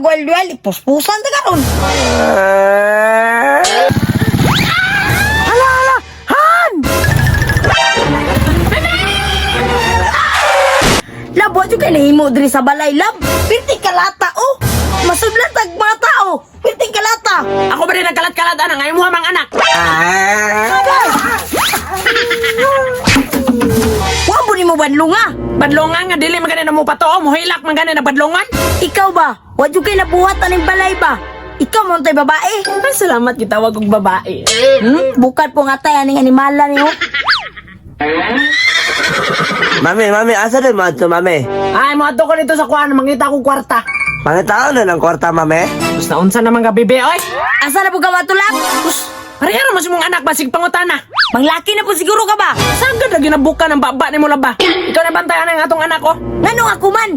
pag wild-wild, puspusan ta karon. Hala, hala! Han! Lab, wa jud kay nahimo diri sa balay, lab. Pirti kalata oh. Masudlan tag mga tao. Pirti kalata. Ako ba rin nagkalat-kalat ana ngayon mo mang anak? Wa mo nimo badlonga. Badlongan nga dili man gani na mo patoo, mohilak man gani na badlongan. Ikaw ba? Wa jud kay nabuhat aning balay ba? Ikaw mo tay babae. Ay, salamat gitawag og babae. Bukad po nga tay aning animala niyo. Mami, mami, asa din mo ato, mami? Ay, mo ato ko dito sa kuan, mangita akong kwarta. Pangitaon na ng kwarta, mami. Basta unsa naman ka bebe oy. Asa na po ka matulak? Us, parehara mo si mong anak basig pangutana. Manglaki na po siguro ka ba? Saan ka na ginabuka ng baba ni mo laba? Ikaw na bantayan ang atong anak ko. Nganong ako man?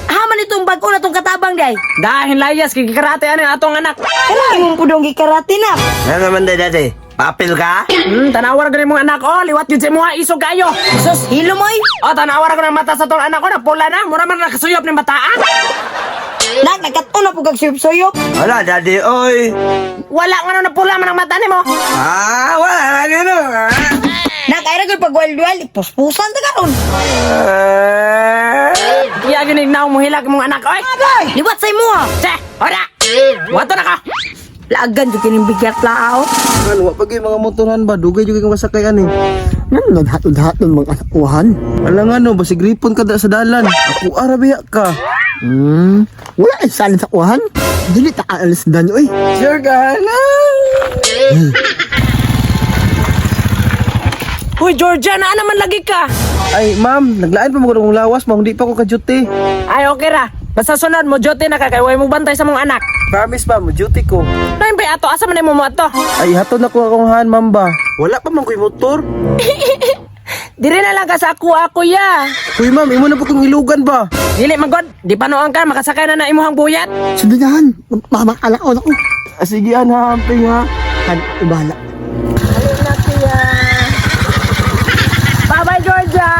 Haman itong bago na tong katabang day. Dahil layas kay gikarate ani ang atong anak. Kailangan mong pudong gikarate na. Ano naman day, daddy? Papel ka? Tanawar gani mong anak oh, liwat gyud sa imuha isog kayo. Sus, hilo moy. Oh, tanawar ko ng mata sa tong anak ko na pula na, mura man nakasuyop ni bataan. Nak, nagkat-on na po kag suyop-suyop. Wala, daddy, oy. Wala nga na pula man ang mata nimo. Ah, wala na gano'n. Ah. Nak, ay ra gyud pag wild-wild, puspusan ta karon. Iya gani naong mohilak mong anak oy. Liwat sa imo ha. Che, ora. Wato na ka. Laagan jud kining bigyat lao. Ano, wa pa gyud mga motorhan ba? Dugay jud kay masakay ani. Nan naghatod-hatod mga anak kuhan. Ala nga no, basig ripon ka da sa dalan. Ako arabiya ka. Wala ay salin sa kuhan. Dili ta aalis dan oy. Sure ka na. Uy, Georgia, naa naman lagi ka. Ay, ma'am, naglaan pa mo kung lawas mo, hindi pa ko ka-duty. Ay, okay ra. Basta sunod mo jote na ka kay way mo bantay sa mong anak. Promise ma'am, mo duty ko. Nain ba ato asa man mo mo ato? Ay, hatod na ko akong han, ma'am ba? Wala pa man ko'y motor. Dire na lang ka sa ako ako ya. Uy, ma'am, imo na po kong ilugan ba? Dili man god, di pa noon ka makasakay na na imuhang buyat. Sundan mamakalaon ako. Ah, sige, an, ha, amping, ha. Han ibala. Bye bye Georgia.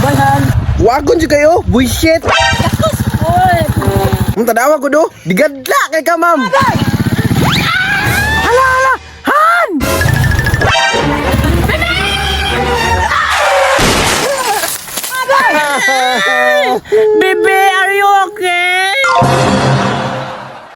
Bye, han. Wagon jud kayo, bullshit. Ang tanawa ko do, digadla kay ka, ma'am.